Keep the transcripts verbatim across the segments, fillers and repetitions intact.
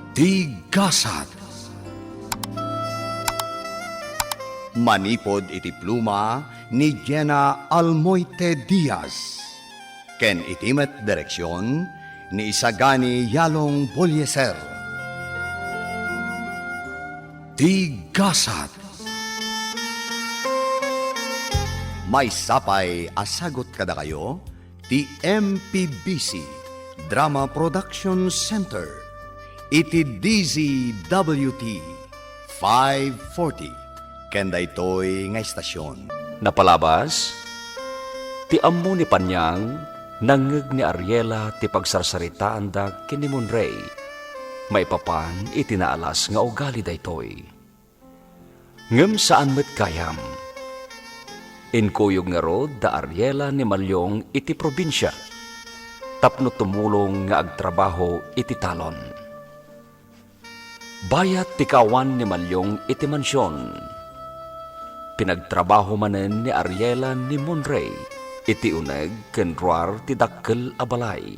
Ti gasat. Manipud iti pluma ni Jenna Almoite Diaz ken iti met direksion ni Isagani Yalong Bolieser. Ti gasat. Maysa pay a sagut kadakayo ti M P B C Drama Production Center iti D Z W T five forty ken daytoy nga estasion. Napalabas, ti ammo ni Panyang, nangngeg ni Ariela ti pagsarsaritaanda ken ni Monray maipapan iti naalas nga ugali daytoy. Ngem saan met gayam. Inkuyog ngarud da Ariela ni Maliong iti probinsia tapno tumulong nga agtrabaho iti talon. Bayat ti kaawan ni Maliong iti mansion, pinagtrabaho manen ni Ariela ni Monray iti uneg ken ruar ti dakkel a balay.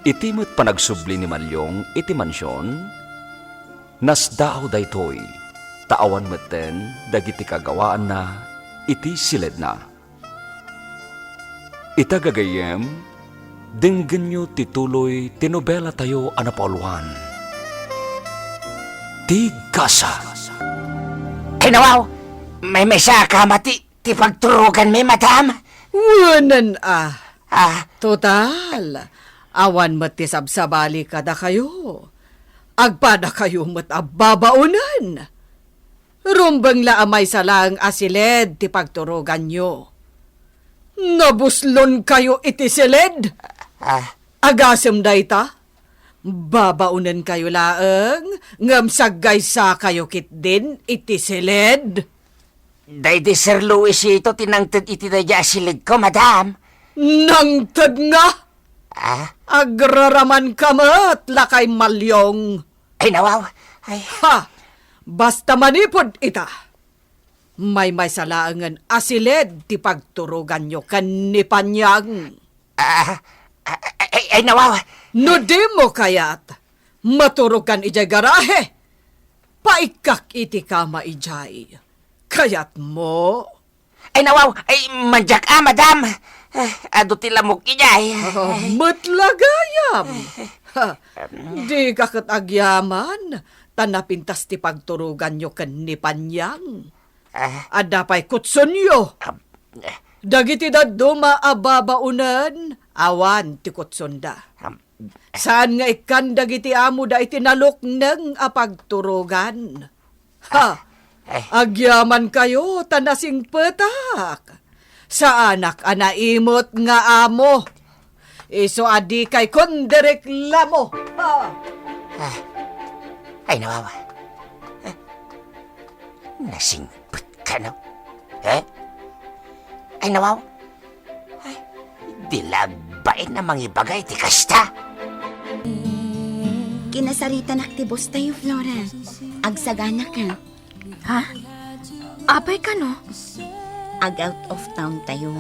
Iti met panagsubli ni Maliong iti mansion, nasdaaw daytoy, ta awan metten dagiti kagawaanna iti siledna. Ita gagayyem, denggenyo ti tuloy ti nobelatayo a napauluan, Ti Gasa. Ay, nawaw! Maymaysa a kama ti, ti pagturoganmi, madam? Wen a. Ah. Total, awan met ti sabsabali kadakayo. Agpadakayo met a babaonen. Rumbeng la a maysa laeng a siled ti pagturoganyo. Nabuslonkayo iti siled? Ah. Agasem dayta? Babaonenkayo laeng, ngem saggaysakayo ketdin iti siled? Daydi Sir Luisito ti nangted iti daydiay a siledko, madam. Nangted nga? Ah? Agraramanka met, lakay Maliong. Ay, nawaw. Ay. Ha! Basta manipud ita, maymaysa laengen a siled ti pagturoganyo ken ni Panyang. Ah, ay, ay, ay, nawaw. No dimo kayat, maturogkan idiay garahe. Paikkak iti kama idiay. Kayatmo? Ay, nawaw, ay, mandiak a, madam. Ah, adu ti lamok idiay. Ah, met la gayam. Ha, dika ket agyaman, ta napintas ti pagturoganyo ken ni Panyang. Ah. Adda pay kutsonyo. Ah. Dagiti dadduma a babaonen, awan ti kutsonda. Ah. Saan nga ikkan dagiti amoda iti nalukneng a pagturogan. Ha! Ay. Agyamankayo ta nasingpetak. Saanak a naimut nga amo. Isu a dikay kundireklamo. Ha! Ah. Ay, nawawa. Ah. Nasingpet kano? Eh? Ay, nawawa. Ay, di la agbain a mangibaga iti kasta. Kinasaritanak ti boss tayo, Flora. Agsaganaka. Ha? Apay kano? Ag-out of town tayo.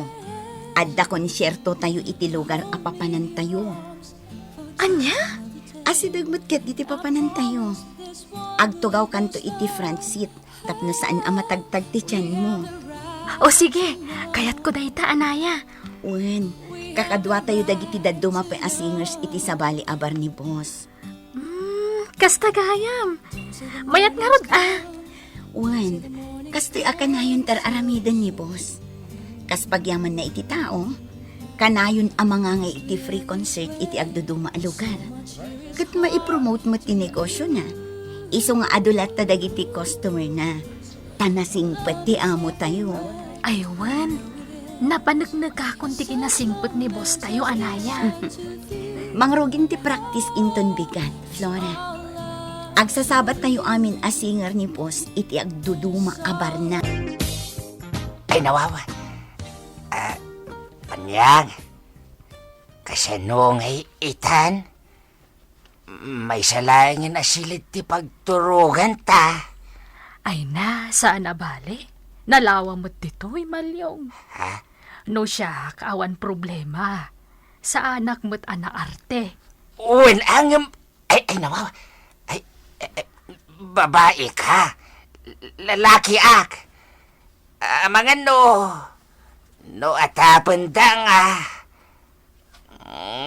Adda konsierto tayo iti lugar a papanan tayo. Ania? Asideg met ket iti papanan tayo. Agtugawkanto iti front seat. Tapno saan a matagtag ti tianmo. O sige, kayatko dayta, anaya. Wen, kakaduatayo dagiti dadduma pay a singers iti sabali a bar ni boss. Hmm, kasta gayam. Mayat ngarud, ah. Wen, kastoy a kanayon ti ar-aramiden ni boss. Kas pagyamanna iti tao, kanayon a mangangay iti free concert iti agduduma a lugar. Ket maipromote met ti negosiona. Isu nga adu latta dagiti customerna. Ta nasingpet ti amo tayo. Ay, wen, napaneknekakon ti kinasingpet ni boss tayo, anaya. Mangrugin ti practice inton bigat, Flora. Agsasabat tayo amin a singer ni boss iti agduduma a barna. Ay, nawawa. Ah, Panyang, kasano ngay itan? Maysa laengen a siled ti pagturoganta. Ay na, saan a bale. Nalawa met ditoy, Malyong. Ha? No siak, awan problema. Saanak met a naarte. Wen, a, ngem, Ay, ay, nawaw. Ay, eh, eh, babaika. Lalakiak. Amangan no, no atapendang, ah,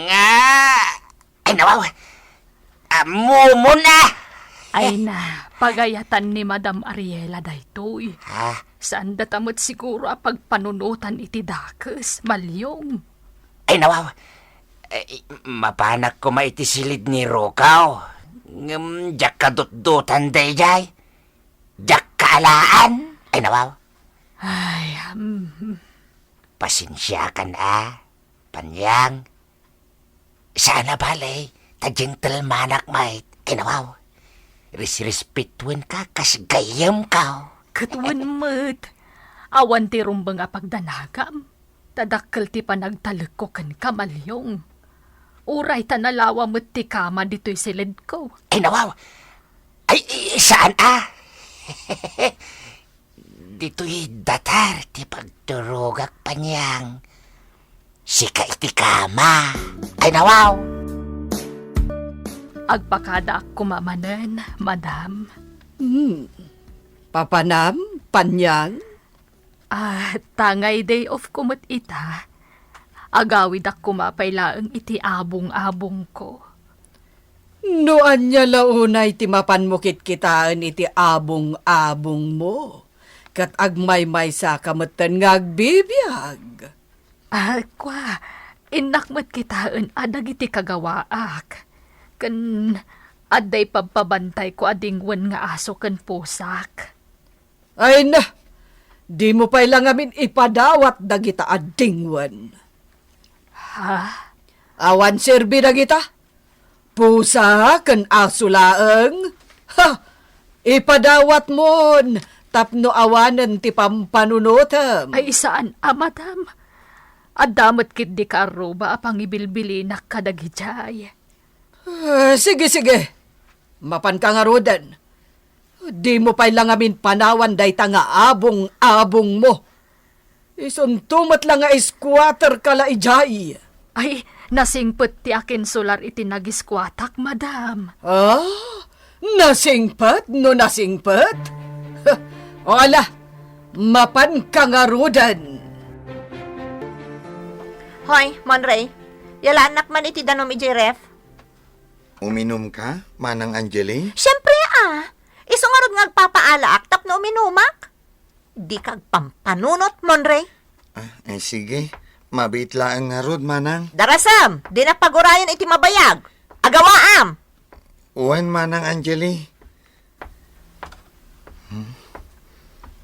nga, ay, nawaw. Ah, mumuna. Ay na, pagayatan ni Madam Ariela daytoy. Ha? Saanda ta met siguro a pagpanunotan iti dakes, Malyong. Ay, nawaw. Eh, mapanak koma iti silid ni Rokaw. Ngem diak kadutdotan daydiay. Diak kaalaan. Ay, nawaw. Ay, mm. Pasensiakan a, Panyang. Saan a bale, ta gentlemanak met, ay, nawaw. Resrespetuenka kas gayyemko. Ket wen met, awan ti rumbeng a pagdanagam. Ta dakkel ti panagtalekko kenka, Malyong. Uray ta nalawa met ti kama ditoy siledko. Ay, nawaw. Ay, i-, saan a? Ditoy datar ti pagturogak, Panyang. Sika iti kama. Ay, nawaw. Agpakadaak koma manen, madam. Hmm. Papanam, Panyang? Ah, tangay day off ko met ita. Agawidak koma pay laeng iti abong-abongko. No ania la unay ti mapanmo kitkitaen iti abong-abongmo, ket agmaymaysa ka metten nga agbibiag. Ah, kua, innak met kitaen a dagiti kagawaak. Ken adda ipabpabantayko a dingwen nga aso ken pusak. Ay na, dimo pay la ngamin ipadawat dagita a dingwen. Ha? Awan serbi dagita? Pusa ken aso laeng? Ha! Ipadawatmon tapno awanen ti pampanunotem. Ay, saan a, madam. Adda met ketdi kaarruba a pangibilbilinak kadagidiay. Ah, sige, sige. Mapanka ngaruden. Dimo pay la ngamin panawan dayta nga abong-abongmo. Isunto met la nga squatter ka la idiay. Ay, nasingpet ti akinsular iti nag-squatak, madam. Ah? Nasingpet no nasingpet? O ala, mapanka ngaruden. Hoy, Monray, yalaannak man iti danum idiay ref. Uminumka, Manang Angeli? Siempre a! Isu ngarud nga agpapaalaak tapno uminumak. Dika agpampanunot, Monray. Ah, eh, sige. Mabiit laeng ngarud, Manang. Darasem, dina pagurayen iti mabayag. Agawaam! Wen, Manang Angeli. Hmm?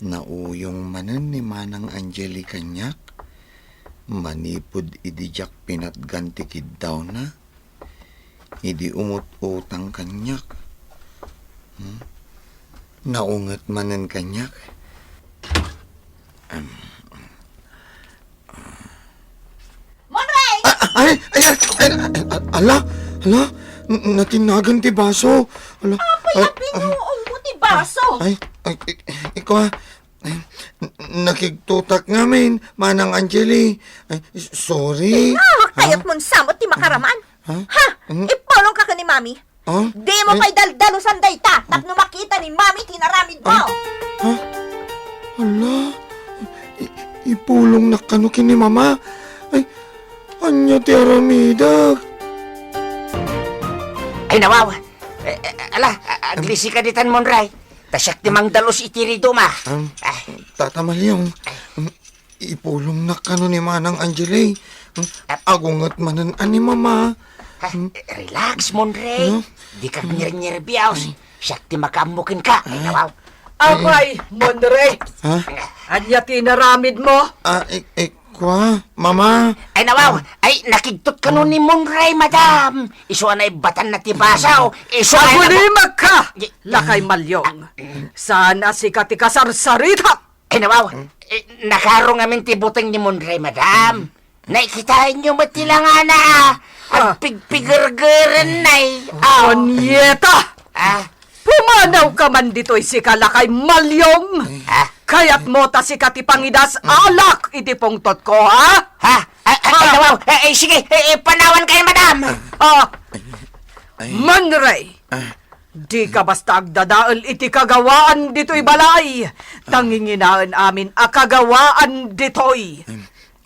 Nauyong manen ni Manang Angeli kaniak manipud idi diak pinatgan ti kiddawna. Idi umut-utang kaniak. Hmm? Naunget manen kaniak. Em, Monray! Ah, ay, ay, ay, ay, ay, ala, ala, n-, natinagan ti baso. Ala, apay, ah, apay, ah, naungo ti baso. Ay, ay, i-, ikaw, ah, ay, n-, nakigtutak ngamin, Manang Angeli. Ay, s-, sorry. Ah, kayat mon samot ti makaraman. Ha? Ha? Mm. Ipulong ka ken ni Mami. Ah? Dimo pay daldalusan dayta tapno makita ni Mami ti inaramidmo. Ah? Ha? Ala, i-, ipulongnak kano ken ni Mama. Ay, ania ti aramidek? Ay, nawaw. Eh, eh, ala, a-, aglisika ditan, Monray. Ta siak ti mangdalus iti riduma. Am, ah. Tata Malyong. Ipulongnak kano ni Manang Angeli. Hmm? Agunget manen a ni Mama. Ha, hmm? Relax, Monray. Hmm? Dika agnernerbiaw. Ay. Siak ti makaammo kenka. Ay, nawaw. Apay, Monray. Ha? Ania ti inaramidmo? Ah, ik-, ik-, kua, Mama. Ay, nawaw. Ah. Ay, nakigtot kano ni Monray, madam. Isu a naibbatanna ti baso. Isu a... Agulimagka, lakay Malyong. Saan a sika ti kasarsaritak? Ay, nawaw. Hmm? Eh, nakaro ngamin ti buteng ni Monray, madam. Nakitaenyo met ti langana, ah. Ah. Agpigpigergeren, nay. Ah. Punyeta! Ah. Pumanawka man ditoy sika, lakay Malyong. Ah. Kayatmo ta sika ti pangidas alak iti pungtotko, ha? Ha? Ay, ay, ay, ah. Nawaw. Eh, eh, sige, eh, eh, panawankayo, madam. Ah. Ay. Munray! Ah. Dika basta agdadael iti kagawaan ditoy balay. Tanginginaen amin a kagawaan ditoy.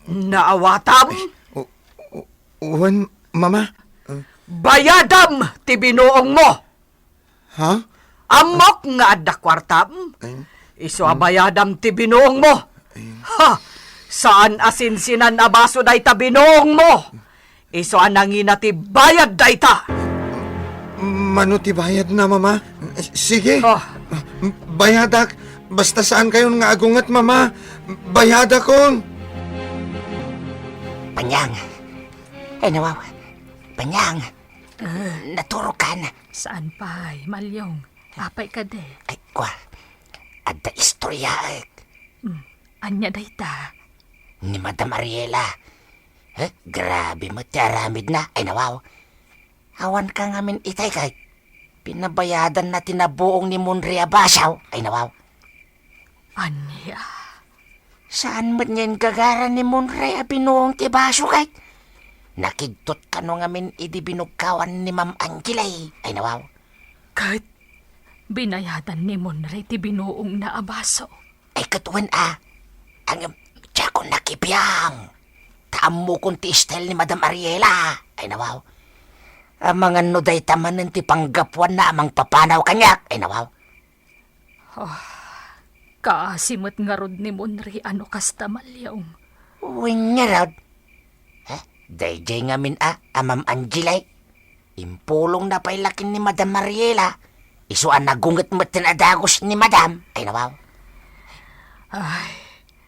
Naawatam? Ay, o-, o-, wen, Mama. Ah. Bayadam ti binuongmo. Ha? Ammok nga adda kuartam. Ay. Isu a bayadam ti binuongmo. Ay. Ha! Saan a sinsinan a baso dayta binuongmo. Isu a nangina ti bayad dayta. Mano ti bayadna, Mama? Sige. Oh. Bayadak. Basta saankayon nga agunget, Mama. Bayadakon. Panyang. Ay, nawaw. Panyang. Ah. Naturogkan. Saan pay, Malyong? Apay kadi? Ay, kwa. Adda istoryaek. Hmm. Ania dayta? Ni Madam Ariela. Eh, grabe met ti aramidna. Ay, nawaw. Awan ka ngamin itay kay pinabayadanna ti nabuong ni Monre a baso. Ay, nawaw. Ania? Saan met nga inggagara ni Monre a binuong ti baso kay nakigtot kano ngamin idi binugkawan ni Ma'am Angela. Ay, nawaw. Ket binayadan ni Monre ti binuongna a baso. Ay, ket wen a. Ngem, diakon nakibiang. Ta ammokon ti style ni Madam Ariela. Ay, nawaw. Amangan no dayta manen ti panggapuanna a mangpapanaw kaniak. Ay, nawaw. Oh, kaasi met ngarud ni Monre a no kasta, Malyong. Wen ngarud. Eh, daydiay ngamin a, a Ma'am Angela. Impulongna pay la ken ni Madam Mariela. Isu a nagunget met ti nadagus ni Madam. Ay, nawaw. Ay,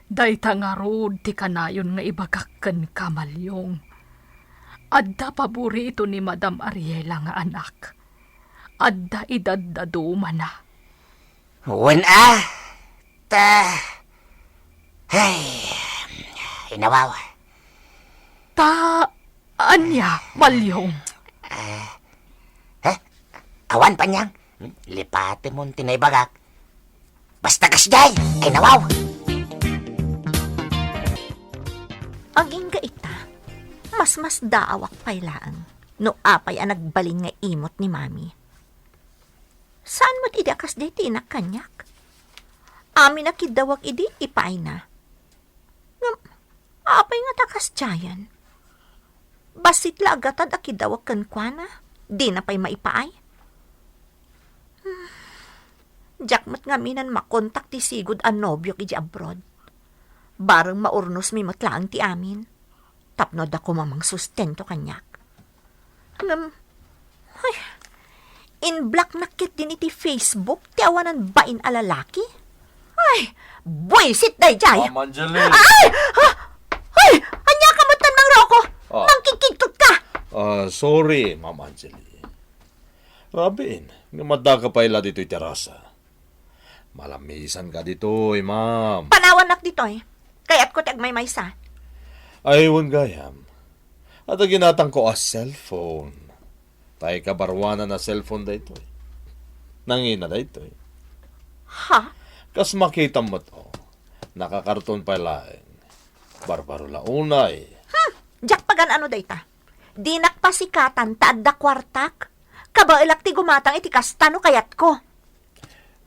dayta ngarud ti kanayon nga ibagak kenka, Malyong. Adda paborito ni Madam Ariela nga anak. Adda idadadumana. Wen a, ta, ay, inawaw. Ta, ania, Malyong? Eh, eh, awan, Panyang. Lipatemon ti naibagak. Basta kasdiay, ay nawaw. Agingga ita, masmasdaawak pay laeng no apay a nagbalin nga imot ni Mami. Saan met idi a kasdiay ti inak kaniak? Amin a kiddawak idi ipaayna. Ngem, apay nga ta kasdiayen? Bassit la a gatad a kiddawak kenkuana, dina pay maipaay. Hmm, diak met ngamin a makontak ti sigud a nobiok idiay abroad. Bareng maurnosmi met laeng ti amin. Tapno adda koma mangsustento kaniak. Ngem, ay, inblocknak ketdin iti Facebook ti awanan bain a lalaki. Ay, buisit daydiay! Ma'am Angeli! Ay! Ha? Ay! Ania ka met, Manong Rocco? Ah. Mangkikigtot ka! Ah, sorry, Ma'am Angeli. Rabin, nga addaka pay la ditoy terasa. Malamisan ka ditoy, ma'am. Panawannak ditoy. Kayatko ti agmaymaysa. Ay, wen gayam. Adda ginatangko a cellphone. Tay kabaruanan a cellphone daytoy. Nangina daytoy. Ha? Kas makitam met, oh. Nakakarton pay laeng. Barbaro la unay. Hmm, diak pagan-ano dayta. Dinak pasikatan ta adda kuartak. Kabaelak ti gumatang iti kasta no kayatko.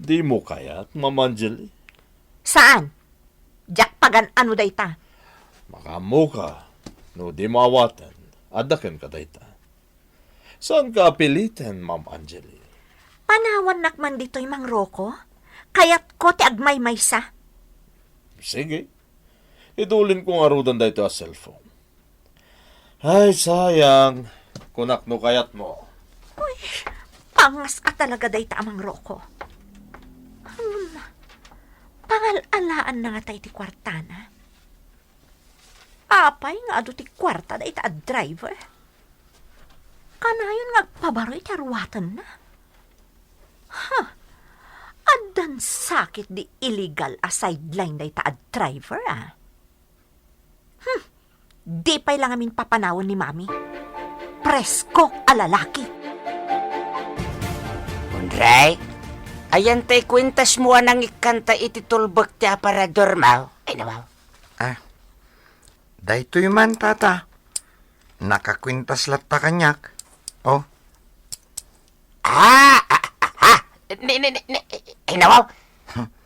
Dimo kayat, Ma'am Angeli? Saan? Diak pagan-ano dayta. Makaammoka, no dimo awaten, adda kenka dayta. Saanka a piliten, Ma'am Angeli. Panawannak man ditoy, Manong Rocco. Kayatko ti agmaymaysa. Sige. Idulinko ngaruden daytoy a cellphone. Ay, sayang. Kunak no kayatmo. Uy, pangas a talaga dayta a Manong Rocco. Hmm, pangal-alaanna ngata iti kuartana. Apay nga adu ti kuarta dayta a driver? Kanayon nga agpabaro iti aruatenna. Ha? Addan sakit di illegal a sideline dayta a driver, a? Hmm. Di pay la ngamin papanawen ni Mami. Presko a lalaki. Unray, ayan tay kuentasmo a nangikkanta iti tulbek ti aparadormo? Ay, nawaw. Ah, daytoy man, Tata. Nakakuentas latta kaniak. Oh. Ah, ah, ah, ha? Ni, ni, ni, ni, ay, nawaw.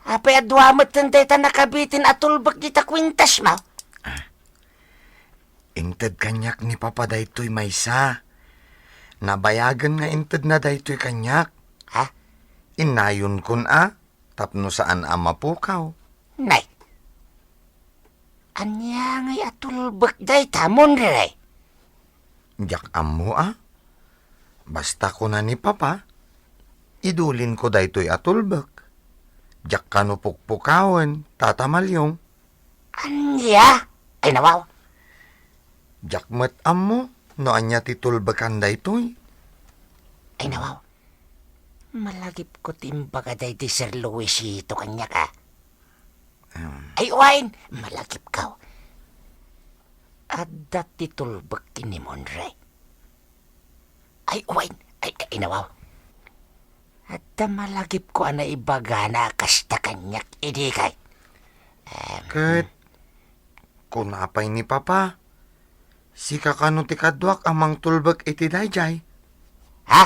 Apay a dua met dayta nakabiten a tulbek dita kuentasmo? Inted kaniak ni Papa daytoy maysa. Nabayagen nga intedna daytoy kaniak. Ha? Innayonkon a, tapno saan a mapukaw. Nay, ania ngay a tulbek dayta, Monre? Diak ammo a. Basta kuna ni Papa, idulinko daytoy a tulbek. Diak kano pukpukawen, Tata Maliong. Ania? Ay, nawaw. Diak met ammo no ania ti tulbekan daytoy. Ay, nawaw. Malagipko ti imbaga daydi Sir Luisito kaniak, a. Em. Ay, wen, malagipko. Adda ti tulbek ken ni Monre. Ay, wen, ay, ay, nawaw. Adda malagipko a naibagana a kasta kaniak idi kay. Em, Ket kuna pay ni Papa, sika kano ti kaduak a mangtulbek iti daydiay? Ha?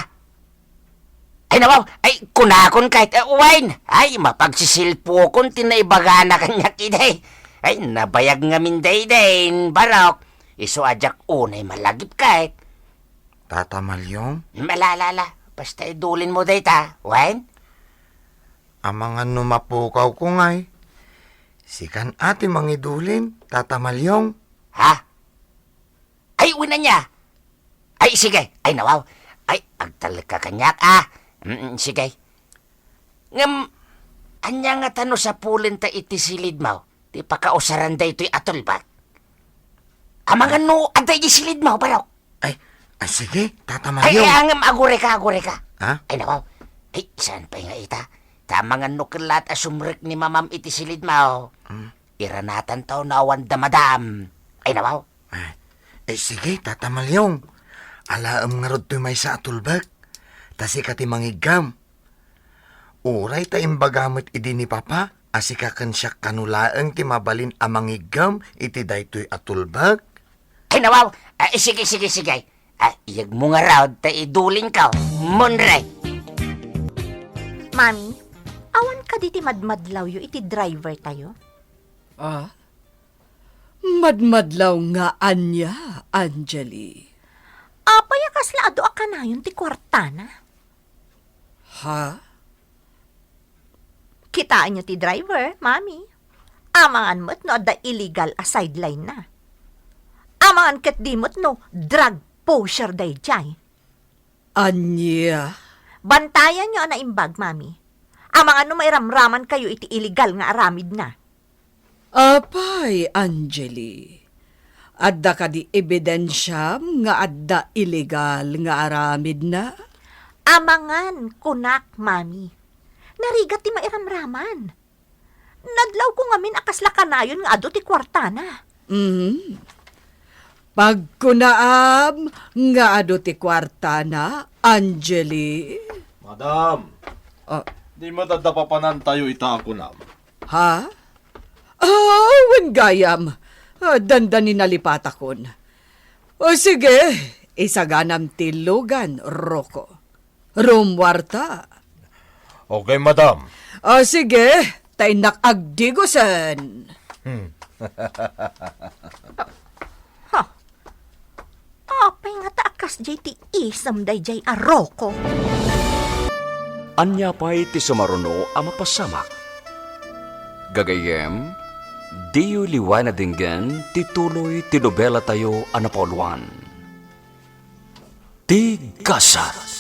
Ay, nawaw, ay, kunakon kay, eh, wen, ay, mapagsisilpokon ti naibagana kaniak idi. Ay, nabayag ngamin daydi, barok. Isu a diak unay malagip kay. Tata Maliong? Ala, ala, ala. Basta idulinmo dayta, wen? Amangan no mapukawko ngay. Sikan a ti mangidulin, Tata Maliong. Ha? Ay, wen ania? Ay, sige. Ay, nawaw. Ay, agtalekka kaniak, a. Mm, sige. Ngem, ania ngata no sapulenta iti silidmo ti pakausaran daytoy a tulbek? Amangan no adda iti silidmo, barok. Ay, ay, sige, Tata Ay, Maliong. Ay, ngem, agurayka, agurayka. Ha? Ay, nawaw. Ay, saan pay nga ita? Ta amangan no ket laat a sumrek ni Mamam iti silidmo. Hmm. Iranatanto no awan da Madam. Ay, nawaw. Ay, eh, sige, Tata Maliong. Alaem ngarud toy maysa a tulbek. Ta sika ti mangiggam. Uray ta imbaga met idi ni Papa a sika ken siak kano laeng ti mabalin a mangiggam iti daytoy a tulbek. Ay, nawaw. Ah, sige, sige, sige. Ah, iyegmo ngarud ta idulinko, Monre. Mami, awan kadi ti madmadlawyo iti driver tayo? Ah? Madmadlaw nga ania, Angeli? Apay a kasla adu a kanayon ti kuartana? Ha? Kitaenyo ti driver, Mami. Amangan met no adda illegal a sideline na. Amangan ketdi met no drug pusher daydiay. Ania? Bantayanyo a naimbag, Mami. Amangan no mairamramankayo iti illegal nga aramidna. Apay, Angeli, adda kadi ebidensiam nga adda illegal nga aramidna? Amangan, kunak, Mami. Narigat ti mairamraman. Nadlawko ngamin a kasla kanayon nga adu ti kuartana. Mhm. Pagkunaam nga adu ti kuartana, Angeli? Madam, Ah. Di met adda papanantayo ita a kunam? Ha? Ah, wen gayam. Ah, dandani nalipatakon. O sige, isaganam ti lugan, Rocco. Rummuarta. Okay, madam. Ah, sige, ta innak agdigosen. Hmm. Ha? Apay ngata a kasdiay ti isem daydiay a Rocco? Ania pay ti sumaruno a mapasamak? Gagayyem, diyo liwayen a denggen ti tuloy ti nobelatayo a napauluan. Ti Gasat.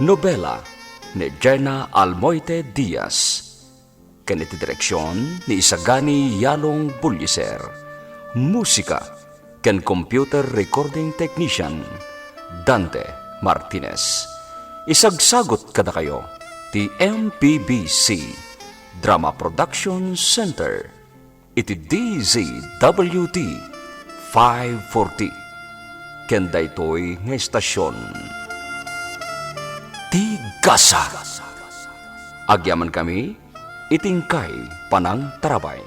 Nobela ni Jenna Almoite Diaz. Ken iti direksion ni Isagani Yalong Buliser. Musika ken computer recording technician, Dante Martinez. Isagsagut kadakayo ti M P B C Drama Production Center. Iti D Z W T five forty. Ken daytoy nga estasion, Ti Gasa. Agyamankami iti inkay panangtarabay.